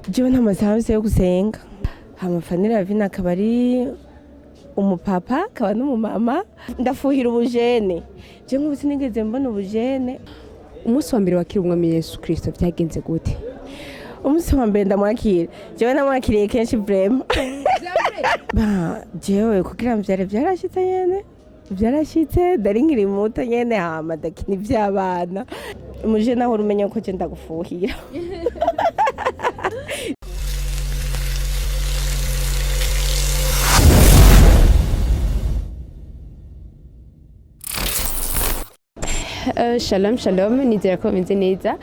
Jewe nta masaha yose yo gusenga. Hama Fanny Lavine akaba ari umupapa, akaba n'umumama. Ndafuhira ubujene, je nk'ubu sinigeze mbona ubujene. Umunsi wa mbere wakira Umwami Yesu Kristo byagenze gute? Umunsi wa mbere ndamwakira, jewe namwakiriye kenshi vraiment. Ba jewe kugira mvyare vyarashitse nyene, vyarashitse ndari nkiri muto nyene, hama ndakina ivy'abana. Umujene ahora umenya ko je ndagufuhira. Shalom shalom, nizera ko bameze neza.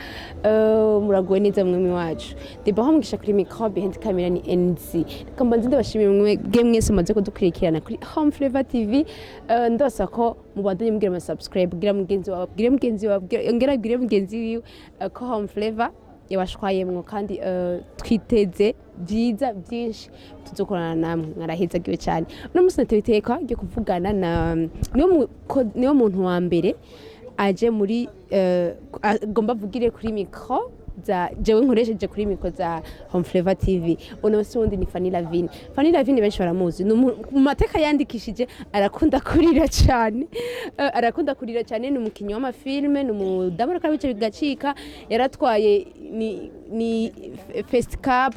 Muraguwe neza mwami wacu. Deborah Mugisha kuri micro, behind camera ni NZ. Reka mbanze ndabashimire mwebwe mwese mumaze kudukurikirana kuri Home Flavor TV. Ndabasaba ko mubandanye mugira ama subscribe, bwira mugenzi wawe, bwire mugenzi wawe, ongera bwire mugenzi wiwe ko Home Flavor yabashwayemwo, kandi twiteze byiza byinshi tuzokorana namwe. Mwarahezagiwe cyane. Uno munsi natewe iteka ryo kuvugana na niwo muntu wa mbere aje muri agomba avugire kuri micro za jewe nkoresheje kuri micro za Home Flavor TV. Uno munsi wundi ni Fanny Lavine. Fanny Lavine benshi baramuzi. Ni mu mateka yandikishije, arakunda kurira cyane. Arakunda kurira cyane, ni umukinnyi w'amafilme, ni umudamu ariko arabica bigacika, yaratwaye ni Fest Cup.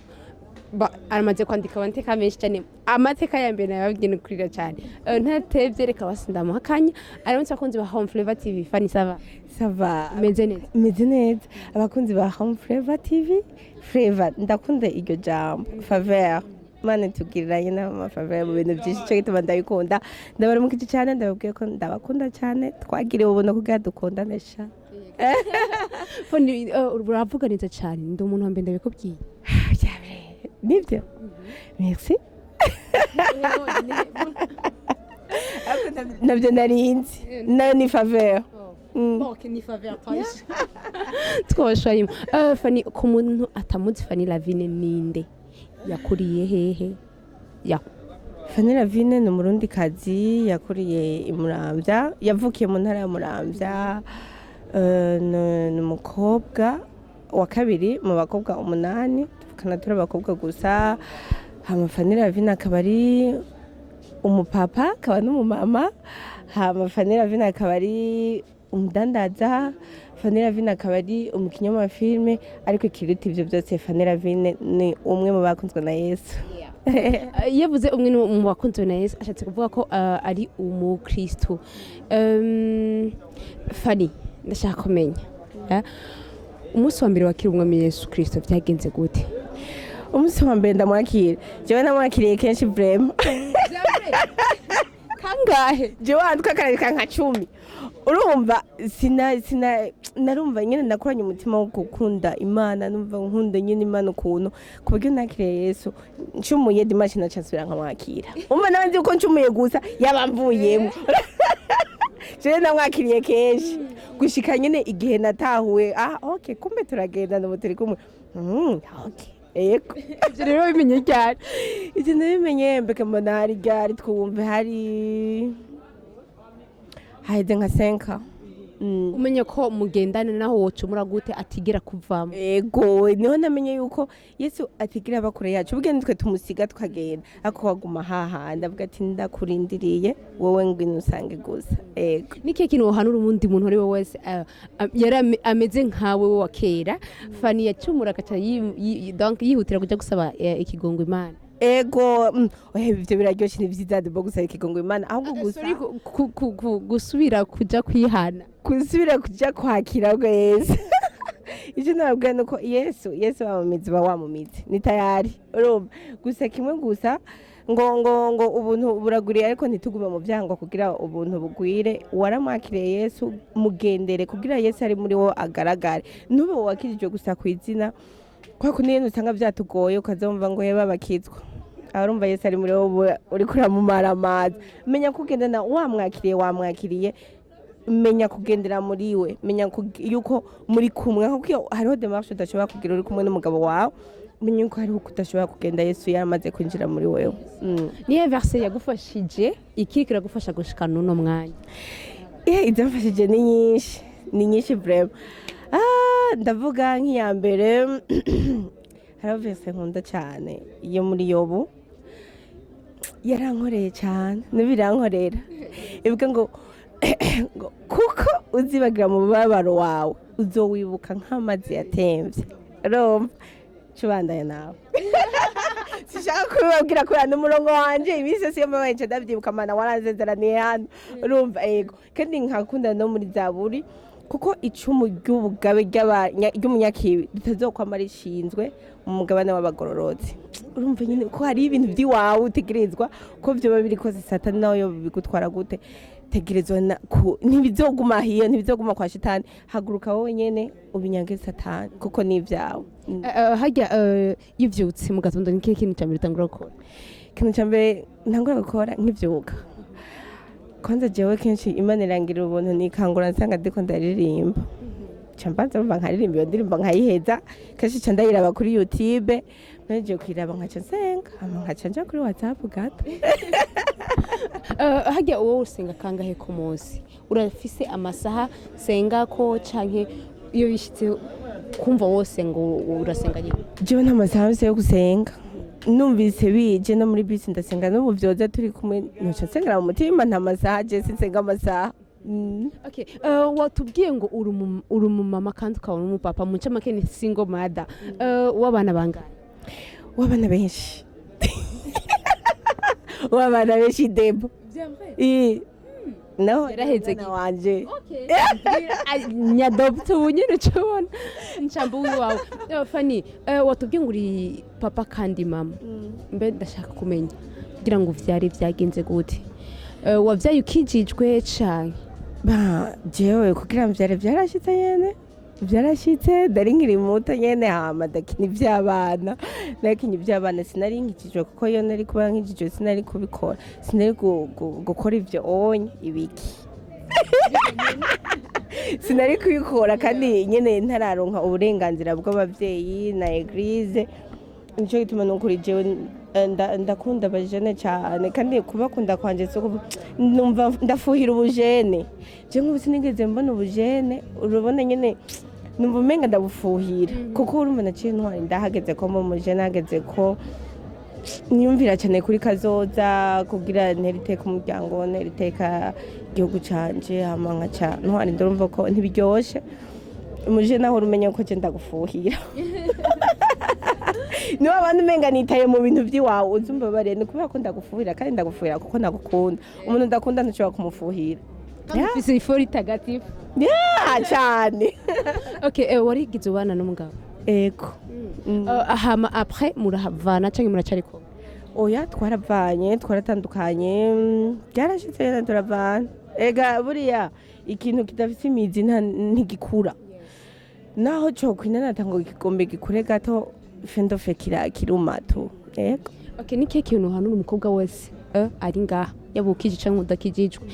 Aramaze kwandika amateka menshi cyane. Amateka ya mbere nayababwiye ni kurira cyane. Ntatevye, reka basi ndamuha akanya aramutse abakunzi ba Home Flavor TV. Fanny, ça va? Ça va. Umeze neza? Meze neza. Abakunzi ba Home Flavor TV, Flavor, ndakunda iryo jambo faveur. Imana itugirira nyine amafaveur mu bintu byinshi, cyo gituma ndabikunda. Ndabaramukije cyane, ndababwiye ko ndabakunda cyane. Twagiriwe ubuntu kugira dukundane sha. Fanny, uravuga neza cyane, ndi umuntu wa mbere ndabikubwiye. Nibyo, merci. Nabyo narinzi, nayo ni faveur. Twabashwayemo. Fanny, ku muntu atamuzi, Fanny Lavine ninde? Yakuriye hehe ya? Fanny Lavine ni umurundikazi yakuriye i Muramvya, yavukiye mu ntara ya Muramvya. Ni umukobwa wa kabiri mu bakobwa 8, tuvukana turi abakobwa gusa. Hama Fanny Lavine akaba ari umupapa, akaba n'umumama. Hama Fanny Lavine akaba ari umudandaza. Fanny Lavine akaba ari umukinnyi w'amafilme, ariko ikiruta ivyo byose, Fanny Lavine ni umwe mu bakunzwe na Yesu. Iyo avuze umwe mu bakunzi na Yesu, ashatse kuvuga ko ari umukristo. Fanny, ndashaka kumenya umunsi wa mbere wakira Umwami Yesu Kristo byagenze gute? Umunsi wa mbere ndamwakira, jewe namwakiriye kenshi vraiment. Kangahe? Jewe wandika akareka nka 10. Urumva sina sina narumva nyine nakuranye umutima wo gukunda Imana, numva nkunda nyine Imana ukuntu ku buryo nakiriye Yesu ncumuye dimanche naca nsubira nkamwakira. Umva nawe nzi uko ncumuye gusa yaba mvuyemo. Jewe namwakiriye kenshi gushika nyine igihe natahuye, ah okay, kumbe turagendana ubu turi kumwe. Okay, yego. Ivyo rero bimenye ryari? Ivyo nabimenye mbega mbona hari ryari, twumve hari haheze nka 5. Umenye ko mugendana naho wocumura gute atigera kuvamo? Ego, niho namenye yuko Yesu atigira aba kure yacu. Ubwo nitwe tumusiga tukagenda, ariko waguma hahandi avuga ati ndakurindiriye wowe ngwino usange gusa. Ego. Ni kihe kintu wohanura uwundi muntu ari we wese yari ameze nkawe wa kera? Fanny yacumura agaca donc yihutira kuja gusaba ikigongo Imana. Ego, oya, ivyo biraryoshe, ni vyiza de gusaba ikigongo Imana, ahubwo gusa Sorry, gusubira kuja kwihana. Gusubira kuja kwakira ubwo Yesu. Icyo nababwira ni uko Yesu wamumizi uba wamumizi, ni tayari. Urumva gusa kimwe gusa ngo ubuntu buragwiriye, ariko ntitugume mu byango kugira ubuntu bugwire. Waramwakiriye Yesu, mugendere kugira Yesu ari muri wo agaragare. Ntube wakirijwe gusa ku izina, kwa kundi nyene usanga vyatugoye, ukazumva ngo yeba bakizwa. Arumva Yesu ari muri wowe, uriko uramumara amazi. Menya kugendana wamwakiriye, wamwakiriye, menya kugendera muri we, menya yuko muri kumwe, kuko iyo hariho démarche udashobora kugira uri kumwe n'umugabo wawe, menya yuko hariho uko udashobora kugenda Yesu yaramaze kwinjira muri wewe. Niyo verse yagufashije ikiriko iragufasha gushika n'uno mwanya? Izamfashije ni nyinshi, ni nyinshi vraiment. Ndavuga nk'iya mbere, Hariho verset nkunda cyane yo muri Yobu, yarankoreye cyane, n'ibirankorera, ivuga ngo kuko uzibagira mu mubabaro wawe, uzowibuka nk'amazi yatemvye. Urumva cubandanya nawe, sishaka kubibabwira kubera n'umurongo wanje. Iminsi yose iyo mbabaye nca ndavyibuka: Mana, waranzezeraniye hano. Urumva, ego. Kandi nkakunda no muri Zaburi, kuko icumu ry'ubugabe ry'umunyakibi ritazokwama rishinzwe mu mugabane w'abagororotsi. Urumva nyine ko hari ibintu by'iwawe utegerezwa ko vyoba biri kose, Satani nawe yo bigutwara gute, tegerezwa ntibizoguma hiyo, ntibizoguma kwa shitani. Haguruka wowe nyene ubinyange Satani, kuko ni ibyawe. Harya iyo uvyutse mu gatondo, ni ikihe kintu ca mbere utangura gukora? Ikintu cya mbere ntangura gukora nkivyuka, kwanza jewe kenshi Imana irangira ubuntu, nikangura nsanga ndiko ndaririmba. Nca mbanza, urumva, nkaririmba iyo ndirimbo nkayiheza. Kenshi nca ndayiraba kuri YouTube. Mpejeje kuyiraba, nkaca nsenga, hama nkaca nja kuri WhatsApp gato. Harya wowe usenga kangahe ku munsi? Urafise amasaha senga ko, canke iyo bishitse kumva wose ngo urasenga nyine? Jewe nta masaha yose yo gusenga. Numvise bije no muri bisi ndasenga, n'ubu vyoza turi kumwe noca nsengera mu mutima. Nta masaha, je sinsenga amasaha. Okay, watubwiye ngo uri umumama kandi ukaba n'umupapa, mu ncamake ni single mother. W'abana bangahe? W'abana benshi, w'abana benshi, debo. Naho Yaraheze. umwana wanje. Nyadopte ubu nyine ucubona ncamba uwiwawe. Fanny, watubwiye ngo uri papa kandi mama. Mbe ndashaka kumenya, kugira ngo uvyare vyagenze gute? Wavyaye ukijijwe canke? Ba jewe kugira mvyare vyarashitse nyene, vyarashitse ndari nkiri muto nyene, hama ndakina ivy'abana, nakinye ivy'abana. Sinari nkijijwe, kuko iyo nari kuba nkijijwe sinari kubikora, sinari gukora ivyo onye ibiki, sinari kubikora. Kandi nyene ntararonka uburenganzira bw'abavyeyi na église. Nico gituma nukuri jewe ndakunda abajene cyane, kandi kubakunda kwanje si numva ndafuhira ubujene. Je nk'ubu sinigeze mbona ubujene, urabona nyene numva umenga ndabufuhira, kuko urumva naciye ntwari, ndahageze ko mu mujene hageze ko niyumvira cyane kuri kazoza, kugira ntere iteka umuryango, ntere iteka igihugu canje, hama nkaca ntwari. Ndumva ko ntibiryoshe umujene aho urumenya ko je ndagufuhira. Niba abandi umenga nitaye mu bintu by'iwawe, uzi umbabariye, ni kubera ko ndagufuhira, kandi ndagufuhira kuko ndagukunda. Umuntu ndakunda ntushobora kumufuhira. Kandi ufise ifori itagatifu. Yeah, cyane. Okay, warigize ubana n'umugabo? Ego. Hama après murahavana canke muracari kumwe? Oya, twaravanye, twaratandukanye, byarashitse rero turavana. Ega buriya ikintu kidafise imizi ntigikura, naho cokwinanata ngo kigombe gikure gato, fendofe kiruma tu, ego. Okay, ni kihe kintu uhanura umukobwa wese ari ngaha, yaba ukijijwe canke udakijijwe,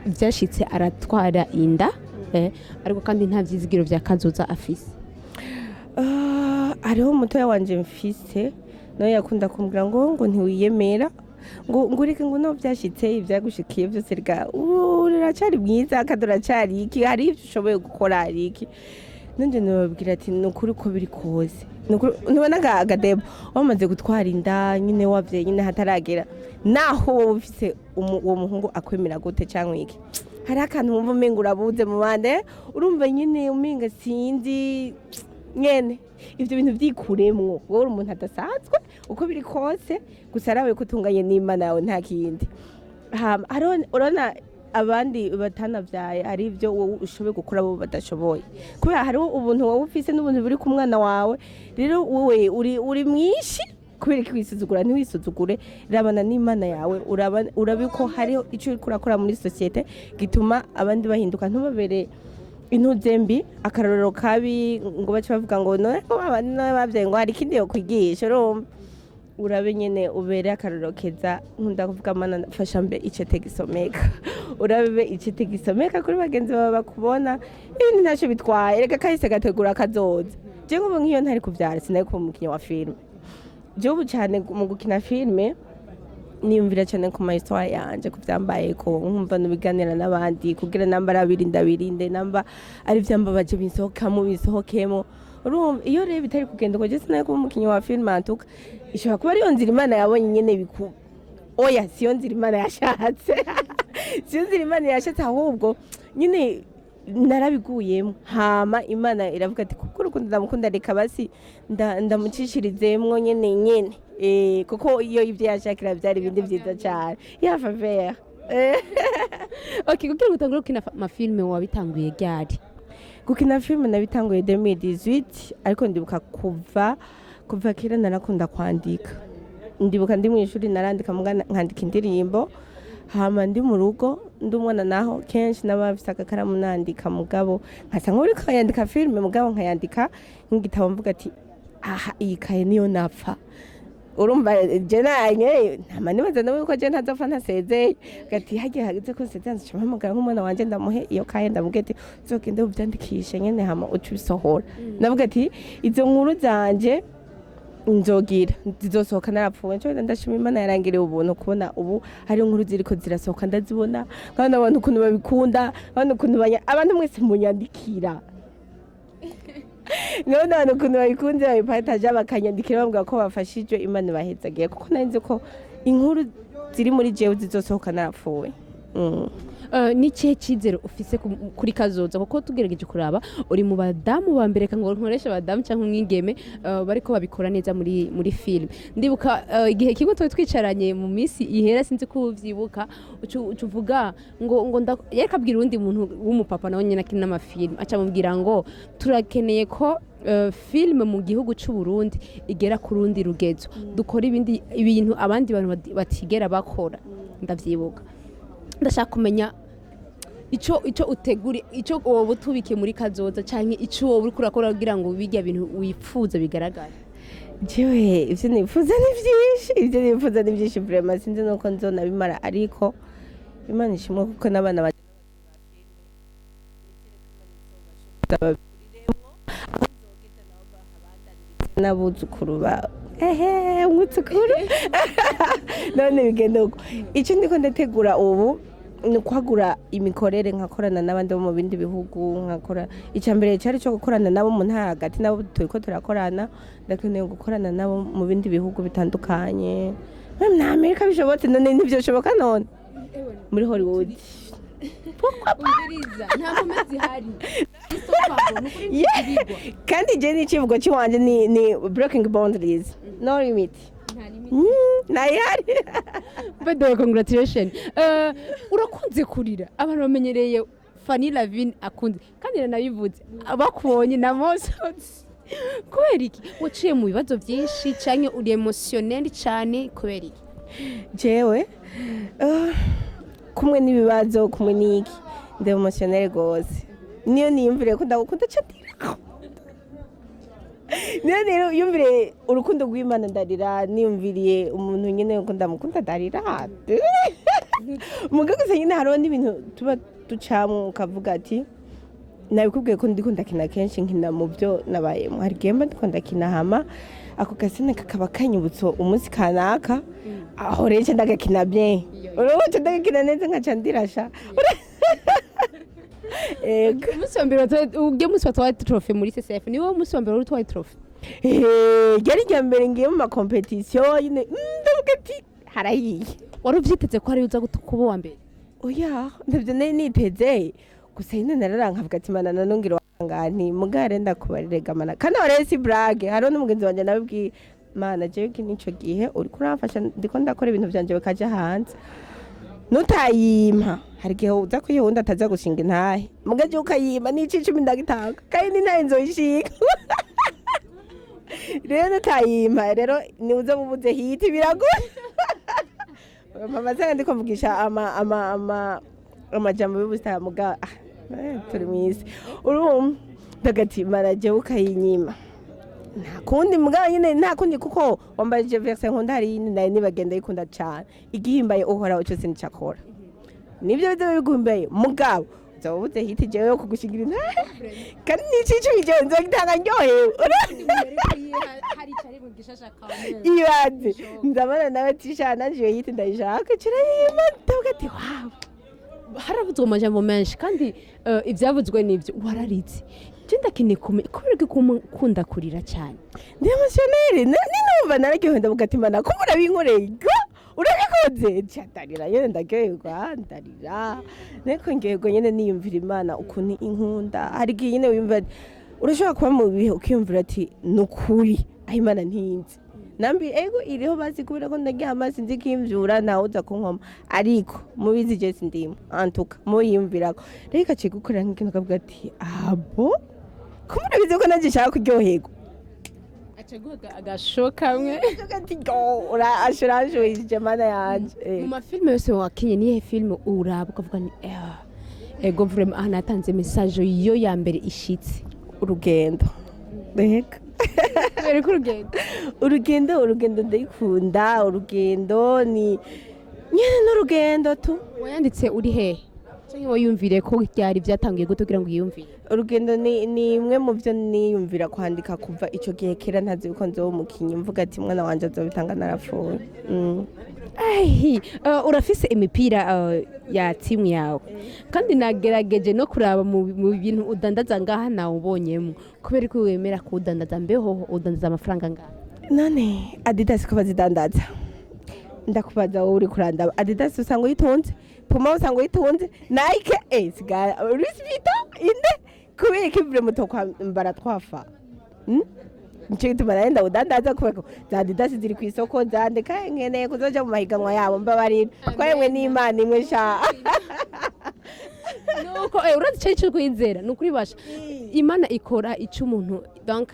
vyashitse aratwara inda, ariko kandi nta vyizigiro vya kazoza afise? Ah, hariho umutoya wanje mfise, nawe yakunda kumbwira ngo ntiwiyemera, ngo ureke, ngo no byashitse, ibyagushikiye byose rega uracari mwiza kandi uracari iki, hari ibyo ushoboye gukora, hari iki. Nanje nababwira ati ni ukuri ko biri kose. Ni ukuri, ntubona agadebo wamaze gutwara inda nyine, wavye nyine hataragera, naho wowe ufise uwo muhungu akwemera gute cyangwa iki, hari akantu wumva umenga urabuze mu bande. Urumva nyine umenga sinzi nyene. Ivyo bintu vyikuremwo, wowe uri umuntu adasanzwe uko biri kose, gusa arawe ko utunganye n'Imana yawe, nta kindi. Hama hariho, urabona abandi batanavyaye, hari ibyo wowe ushoboye gukora bo badashoboye, kubera hariho ubuntu wowe ufise n'ubuntu buri ku mwana wawe. Rero wowe uri mwinshi, kubera ko wisuzugura, ntiwisuzugure. Rabana n'Imana yawe, urabe ko hariho icyo uriko urakora muri sosiyete gituma abandi bahinduka. Ntubabere intuze mbi, akarorero kabi, ngo bace bavuga ngo none ko abandi nawe bavyaye ngo hari ikindi yokwigisha. Urumva, urabe nyene ubere akarorero keza. Nkunda kuvuga: Mana, fasha mbe icete gisomeka. Urabe icete gisomeka kuri bagenzi bawe bakubona. Ibindi ntacyo bitwaye, reka kahise gategura kazoza. Je nk'ubu nk'iyo ntari kuvyara, sinari kuba umukinyi wa filime. Jewe ubu cyane mu gukina filime niyumvira cyane ku ma histoire yanje, ku vyambaye, ko nkumva nubiganira n'abandi, kugira namba arabirinde abirinde, namba ari vyambabaje bisohokamo bisohokemo. Urumva, iyo rero bitari kugenda uko, je sinari kuba umukinyi wa filime. Antuka ishobora kuba ariyo nzira Imana yabonye nyene biku. Oya, siyo nzira Imana yashatse, siyo nzira Imana yashatse. Ahubwo nyine narabiguyemo, hama Imana iravuga ati: "Kuko urukundo ndamukunda, reka basi ndamucishirizemwo nyene nyene." Kuko iyo ibyo yashakira byari ibindi byiza cyane ya faveur. Okay, kugira ngo utangure gukina amafilme wabitanguye ryari? Gukina filime nabitanguye 2018, ariko ndibuka kuva kera narakunda kwandika. Ndibuka ndi mu ishuri narandika, muga nkandika indirimbo. Hama ndi mu rugo, ndi umwana naho kenshi naba mfise agakaramu nandika, mugabo nkasa nk'uriko yandika filime, mugabo nkayandika nk'igitabo, mvuga ati: "Aha, iyi kaye niyo napfa." Urumva, je nanye ntama nibaza nawe yuko je ntazopfa ntasezeye. Gati hagiye hageze ko nsezeye, nzoca mpamagara nk'umwana wanje, ndamuhe iyo kaye, ndamubwira ati: "Uzogende uvyandikishe nyene, hama uce ubisohora." Ndavuga ati: "Izo nkuru zanje nzogira zizosohoka narapfuye." Nco ndashima Imana yarangiriye ubuntu kubona ubu hari inkuru ziriko zirasohoka, ndazibona, nkabona abantu ukuntu babikunda, nkabona ukuntu abantu mwese munyandikira, nkabona abantu ukuntu babikunze, babipataje, bakanyandikira bambwira ko bafashijwe. Imana ibahezagiye, kuko nari nzi ko inkuru ziri muri jewe zizosohoka narapfuye. Ni ikihe cyizere ufise kuri kazoza? Kuko tugerageje kuraba, uri mu badamu ba mbere, ngo nkoreshe abadamu cyangwa umwigeme, bariko babikora neza muri film. Ndibuka igihe kimwe twari twicaranye mu minsi ihera, sinzi ko uvyibuka, uca uvuga ngo yariko abwira uwundi muntu w'umupapa nawe nyene akina amafilm, aca amubwira ngo turakeneye ko filime mu gihugu c'u Burundi igera ku rundi rugezo, dukora ibindi ibintu abandi bantu batigera bakora. Ndavyibuka. Ndashaka kumenya ico utegura, ico wowe utubikiye muri kazoza, canke ico wowe uriko urakora kugira ngo bijya bintu wipfuza bigaragare. Jewe ivyo nifuza ni vyinshi, ivyo nifuza ni vyinshi vraiment, sinzi nuko nzonabimara, ariko Imana ishimwe kuko n'abana banje babikuriremwo, aho nzogeza nabo bahabandanirize n'abuzukuru bawe, ehe, umwuzukuru none bigenda uko. Icyo ndiko ndategura ubu ni ukwagura imikorere, nkakorana n'abandi bo mu bindi bihugu. Nkakora icya mbere cyari cyo gukorana nabo mu ntara hagati, nabo turiko turakorana. Ndakeneye gukorana nabo mu bindi bihugu bitandukanye, na Amerika bishobotse. None ntivyoshoboka? None muri Hollywood? Umviriza, nta mpome zihari. Yeah. Kandi je n'icivugo ciwanje ni breaking boundaries, no limit. Nayihari. By the way, congratulation. Urakunze kurira. Abantu bamenyereye Fanny Lavine akunze, kandi nanabivuze bakubonye na mosotsi. Kubera iki? Waciye mu bibazo byinshi canke uri émotionnel cane? Kubera iki? Jewe kumwe n'ibibazo, kumwe n'iki, ndi émotionnel gose. Niyo niyumvire ko ndagukunda ca ndira, niyo niyumvire urukundo rw'Imana ndarira, niyumviriye umuntu nyine ko ndamukunda ndarira. Muga gusa nyine hariho n'ibintu tuba ducamwo ukavuga ati nabikubwiye ko ndiko ndakina kenshi, nkina mu byo nabayemo. Hari igihe mba ndiko ndakina, hama ako gasene kakaba kanyibutsa umunsi kanaka, aho rero nca ndagakina bien, urabona, nca ndagakina neza, nkaca ndirasha. Ego. Umunsi wa mbere ujya munsi watwaye trophée muri CCF, niwo munsi wa mbere wari utwaye trophée? Ryari irya mbere ngiye mu ma compétitions nyine, ndavuga ati harahiye. Wari uvyiteze ko hari uza kuba uwa mbere? Oya, ndavyo nari niteze, gusa nyine narara nkavuga ati: "Mana, nanongera wangani mugare ndakubarire mana." Kandi aho rero si blague, hariho n'umugenzi wanje nabibwiye: "Mana, jewe iki nico gihe uriko uramfasha, ndiko ndakora ibintu vyanje bikaja hanze, nutayimpa hari igihe uza kuyiha uwundi ataza gushinga intahe, muga jewe ukayimpa n'ici 10 ndagitanga, kandi n'intahe nzoyishinga. Rero nutayimpa rero niuza bubuze hiti biragoye." Mama sanga ndiko mvugisha ama ama ama amajambo y'ubusitani, muga turi mw'isi. Urumva, ndagati: "Mana, jewe ukayinyima nta kundi." Mugabo nyine nta kundi, kuko wambajije verset nkunda, hari yindi nayo nibagenda yikunda cane: "Igihimbaye Uhoraho cyose nicakora." Nibyo bizoba biguhimbaye, mugabo uzaba ubuze hiti jewe yo kugushingira intahe, kandi n'ici 10 jewe nzogitanga ndyohewe. Ibaze nzabana nawe tisha nanje iyo hiti ndayishaka, kirayima, ndavuga ati: "Wow." Haravuzwe amajambo menshi kandi ivyavuzwe nivyo, wararitse. Je ndakeneye kumenya kubera ko ukunda kurira cyane. Ndi émotionnelle, ninumva nararyohewe, ndavuga ati: "Mana, ko murabinkoreye, go urabikoze." Nca ndarira nyene, ndaryoherwa ndarira, ariko ndyoherwa nyene niyumvira Imana ukuntu inkunda. Hari igihe nyene wiyumvira, urashobora kuba mu bihe ukiyumvira ati: "Ni ukuri aho Imana ntinzi nambi ego iriho bazi, kubera ko ndaryama sinzi kimvyura, ntawe uza kunkoma, ariko mubizi je sindimo antuka muyiyumvirako." Rero ikaciye gukorera nk'ikintu ukavuga ati: "Abo ko murabizi ko nanjye nshaka kuryoherwa." Aca aguha agasho kamwe. Ati: "Go urashuranshurishije, Mana yanje." Mu mafilime yose wakinye, nihe filime uraba ukavuga ni ego, vraiment aha natanze message yo ya mbere ishitse? Urugendo, reka. Kubera ko urugendo? Urugendo, urugendo ndayikunda. Urugendo ni nyene n'urugendo tu. Wayanditse uri hehe, cyangwa wayumvire ko byari byatangiye gute kugira ngo uyumvire? Urugendo ni imwe mu byo niyumvira kwandika kuva icyo gihe kera, ntazi ko nzoba umukinyi, mvuga ati: "Mwana wanje azobitanga narapfuye." Ai, urafise imipira ya timu yawe, kandi nagerageje no kuraba mu bintu udandaza ngaha nawe ubonyemo. Kubera ko wemera kuwudandaza, mbeho udandaza amafaranga ngaha? None Adidas ko bazidandaza, ndakubaza wowe uri kurandaba, Adidas usanga uyitunze, Puma usanga uyitunze, Nike, sigara Louis Vuitton inde, kubera ko ivure muto kwambara twafa? Nico gituma nawe ndawudandaza, kubera ko za Adidas ziri ku isoko zande, kandi nkeneye kuzoja mu mahiganwa yabo. Mbabarira, twaremwe n'Imana imwe sha. Nuko urazi icyo cyo kwizera ni ukuri, basha Imana ikora icyo umuntu, donc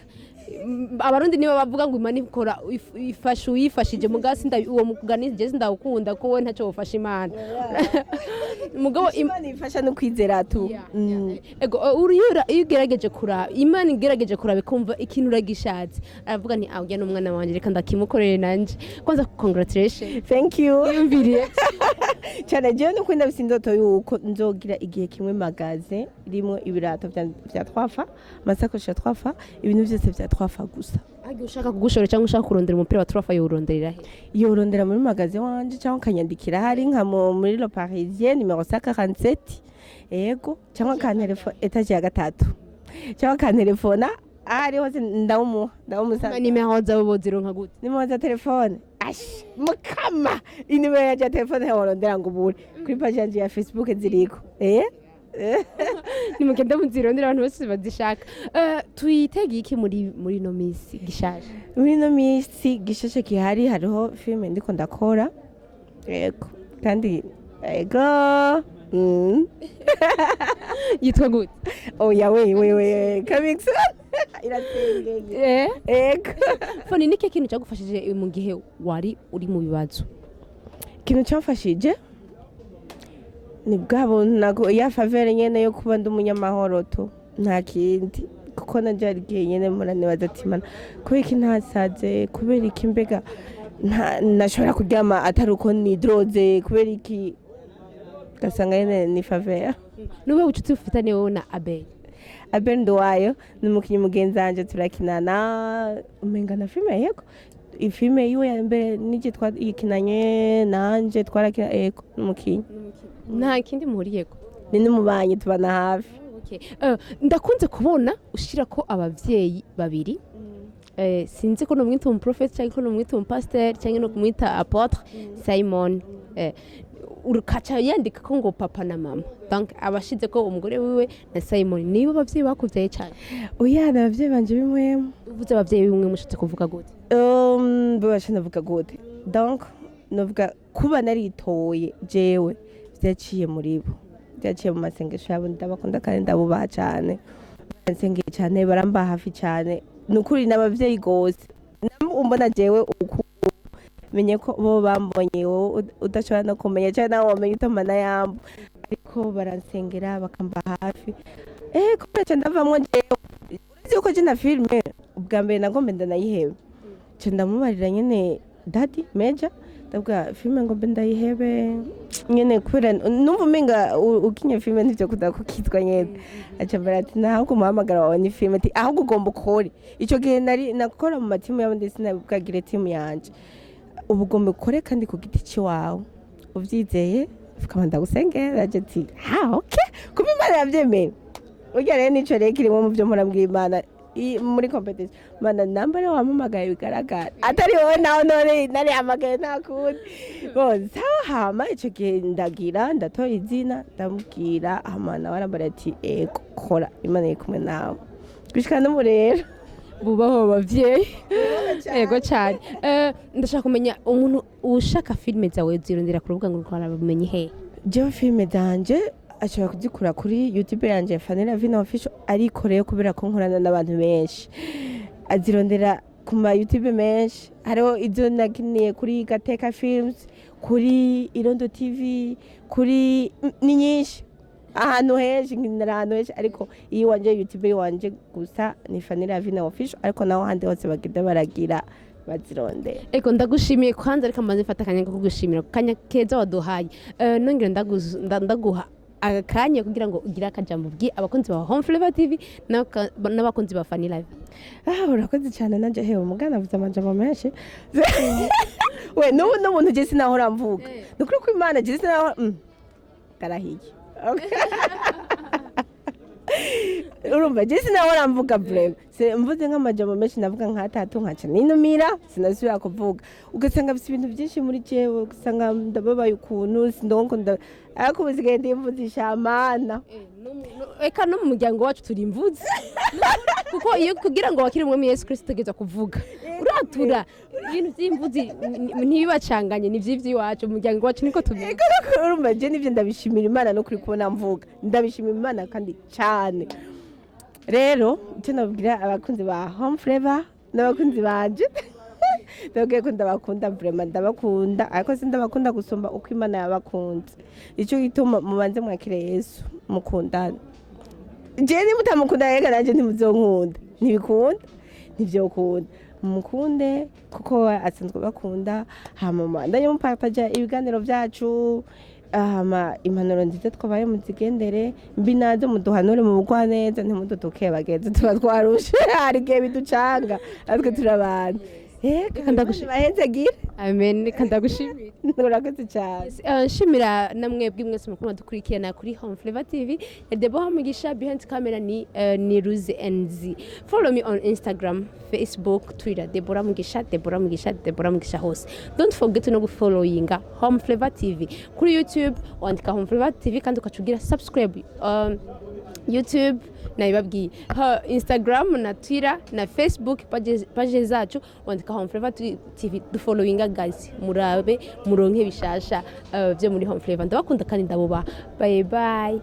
Abarundi nibo bavuga ngo Imana ikora ifasha uyifashije. Mugabo uwo mugani je sindawukunda, ko we ntacyo wofasha Imana, mugabo Imana ifasha no kwizera tu. Ego, iyo ugerageje kuraba, Imana igerageje kuraba ikumva ikintu uragishatse, aravuga nti: "Ah, ujya n'umwana wanjye, reka ndakimukorere nanje." Kwanza congratulation. Thank you. Wiyumviriye? Cyane. Jewe nuko ndafise indoto yuko nzogira igihe kimwe magasin irimwo ibirato vya twafa, amasakoshi ya twafa, ibintu vyose vya twafa gusa. Hagiye ushaka kugushora cyangwa ushaka kurondera umupira wa Turafa, yawuronderera he? Yorondera muri magasin wanje cyangwa akanyandikira, hari nka muri Le Parisien numéro 147, ego, cyangwa akantelefona, étage ya gatatu, cyangwa akantelefona aho ari hose, ndawumuha, ndawumusanga. Nimero zawe bozironka gute? Nimero za telefone, ash mukama, inimero yanje ya telefone worondera ngo ubure, kuri page yanje ya Facebook ziriko. Nimugende muzirondera, abantu bose bazishaka. Tuyitegeye iki muri ino minsi gishaje? Muri ino minsi gishashe gihari, hariho filime ndiko ndakora, yego, kandi ego. Yitwa gute? Oya, we we we, coming soon, irasengeye. Ego. Fani, ni kintu cyagufashije mu gihe wari uri mu bibazo? Ikintu cyamfashije ni bwa buntu ya faveur nyene yo kuba ndi umunyamahoro tu, nta kindi, kuko nanje hari igihe nyene muranibaza ati: "Mana, kubera iki ntasaze? Kubera iki mbega nashobora kuryama atari uko nidroze? Kubera iki?" Ugasanga nyene ni faveur. N'ube bucuti ufitanye wowe na Abel? Abel Nduwayo ni umukinnyi mugenzi wanje, turakinana umenga na filime, yego, ifilime yiwe ya mbere nije twayikinanye, nanje twarakina, yego, ni umukinnyi. Nta kindi muhuriyeko? Ni n'umubanyi, tubana hafi. Okay. Ndakunze kubona ushira ko abavyeyi babiri, sinzi ko nomwita umuprofeti cyangwa ko nomwita umupasiteri cyangwa no kumwita apôtre Simon, ukaca yandika ko ngo papa na mama, donc abashize ko umugore wiwe na Simon nibo bavyeyi bakuvyaye cyane? Oya, ni abavyeyi banje bimwemu. Uvuze abavyeyi bimwe mushatse kuvuga gute? Bubasha navuga gute? Donc navuga kuba naritoye jewe vyaciye muri bo, byaciye mu masengesho yabo. Ndabakunda kandi ndabubaha cyane, baransengeye cyane, baramba hafi cyane, ni ukuri n'abavyeyi gose. Namwe umbona jewe uku, menye ko bo bambonye wowe udashobora no kumenya, cyangwa nawe wamenya utamana yambo, ariko baransengera bakamba hafi. Kubera cyane ndavamwo jewe, uretse yuko je na filime ubwa mbere nagombe ndanayihebe, nca ndamubarira nyene daddy meja, ndavuga filime ngombe ndayihebe nyene, kubera numva umenga ukinye filime ntivyo kuda kukitwa nyene. Aca mbara ati: "Nahubwo umuhamagara wawe ni filime," ati: "Ahubwo ugomba ukore." Ico gihe nari nakora mu matimu y'abandi, sinabwagire timu yanje. Ubu ugomba ukore kandi ku giti ciwawe uvyizeye, ukaba ndagusengera. Aje ati: "Ha, okay, kuba Imana yavyemeye." Burya rero nico rero kirimo mu byo mpora Imana muri competition. Mana, namba rero wampamagaye bigaragara, atari wowe nawe none narihamagaye nta kundi. Bon, sawa. Hama ico gihe ndagira ndatora izina, ndamubwira, hama nawe arambara ati: "Ego, kora, Imana iri kumwe nawe." Gushika n'ubu rero. Bubaho abavyeyi, yego cyane. Ndashaka kumenya, umuntu ushaka filime zawe zirondera ku rubuga ngurukanabumenyi he? Jewe filime zanje ashobora kuzikura kuri YouTube yanje, Fanny Lavine Official. Ariko rero kubera ko nkorana n'abantu benshi, azirondera ku ma YouTube menshi. Hariho izo nakiniye kuri Gateka Films, kuri Irondo TV, kuri ni nyinshi, ahantu henshi, nkinira ahantu henshi. Ariko iyo wanje YouTube wanje gusa ni Fanny Lavine Official, ariko naho handi hose bagenda baragira bazirondera. Ego, ndagushimiye. Kwanza reka mbanze mfata akanya ko kugushimira ku kanya keza waduhaye. Nongera ndaguha akanya kugira ngo ugire akajambo ubwiye abakunzi ba Home Flavor TV n'abakunzi ba Fanny Live. Ah, urakoze cyane. Nanjye hewe umugana avuze amajambo menshi we. N'ubu n'ubuntu je sinahora mvuga, ni ukuri ko Imana je sinahora ndarahiye. Okay. Urumva je sinahora mvuga vraiment. Mvuze nk'amajambo menshi, navuga nk'atatu nkaca ninumira, sinasubira kuvuga. Ugasanga mfise ibintu byinshi muri jewe, ugasanga ndababaye ukuntu sindonko ariko ubu sigaye ndimvuzisha amana. Eka no mu muryango wacu turi imvuzi, kuko iyo kugira ngo wakire Umwami Yesu Kristo utegerezwa kuvuga, uratura. Ibintu by'imvuzi ntibibacanganye, ni iby'iwacu, mu muryango wacu niko tumeze. Urumva je nivyo ndabishimira Imana no kuri kubona mvuga, ndabishimira Imana kandi cyane. Rero icyo nabwira abakunzi ba Home Flavor n'abakunzi banje, ndababwiye ko ndabakunda vraiment, ndabakunda, ariko si ndabakunda gusumba uko Imana yabakunze. Icyo gituma mubanze mwakire Yesu, mukundane. Jewe nimutamukunda rega nanje ntimuzonkunda, ntibikunda, ntivyokunda. Mukunde kuko asanzwe bakunda. Hama mubandanye mupartaja ibiganiro vyacu, hama impanuro nziza twabaye muzigendere, mbi nazo muduhanure mu bugwaneza, ntimudutuke bagenzi, tuba twarushe, hari igihe biducanga, natwe turi abantu. Reka Bahezegire. Amen, reka ndagushimira. Urakoze cyane. Nshimira na mwebwe mwese mukuru dukurikirana kuri Home Flavor TV ya Deborah Mugisha. Behind camera ni Ruzi NZ. Follow me on Instagram, Facebook, Twitter, Deborah Mugisha, Deborah Mugisha, Deborah Mugisha hose. Don't forget no gufollowinga Home Flavor TV kuri YouTube, wandika Home Flavor TV kandi ukacugira subscribe. YouTube nabibabwiye, Instagram na Twitter na Facebook, page zacu wandika Home Flavor TV. Dufollowinga guys, murabe muronke bishasha byo muri Home Flavor. Ndabakunda kandi ndabubaha. Bye bye.